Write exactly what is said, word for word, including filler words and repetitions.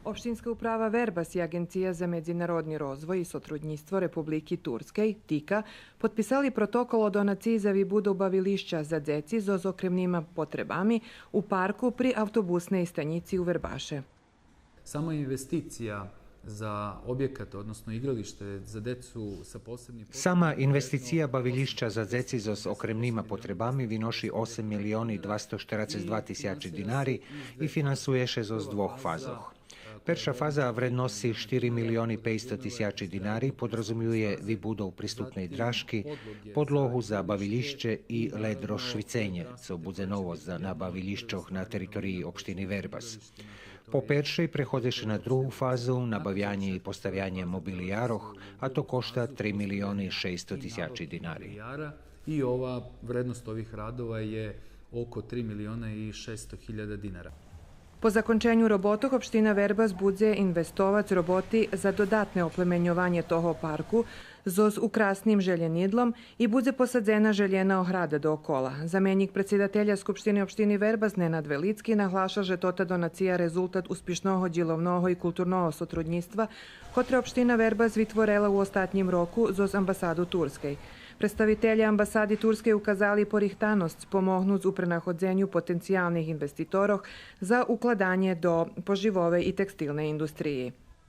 Општинска управа Вербас и Аґенция за медзинародни розвой и сотруднїцтво Републики Турскей, тика, подписали протокол о донациї за вибудов бавилища за дзеци зоз окремнима потребами у парку при автобусней станїци у Вербаше. Sama investicija za objekat, odnosno igralište za decu sa posebnim... Сама инвестиция бавилїща за дзеци зоз окремнима потребами виноши осем милиони двасто штерацец два тисячи динари и финансує ше зоз двох фазох. Перша фаза вредносци штири милиони пейсто тисячи динари подразумює вибудов приступней дражки, подлогу за бавилїще и лед розшвиценє, цо будзе новосц за, на бавилїщох на териториї општини Вербас. По першей преходзи ше на другу фазу, набавянє и поставянє мобилиярох, а то кошта три милиони шейсто тисячи динари. I ova vrednost ovih radova je oko tri miliona i šesto hiljada dinara. По законченю роботох општина Вербас будзе инвестовац роботи за додатне оплеменьованє того парку зоз украсним желєнидлом и будзе посадзена желєна ограда доокола. Заменїк предсидателя Скупштини општини Вербас Ненад Велицки наглаша же тота донация резултат успишного дїловного и културного сотруднїцтва котре општина Вербас витворела у остатнїм року зоз Амбасаду Турскей. Представителє Амбасади Турскей указали порихтаносц помогнуц у пренаходзеню потенциялних инвеститорох за укладанє до поживовей и текстилней индустриї.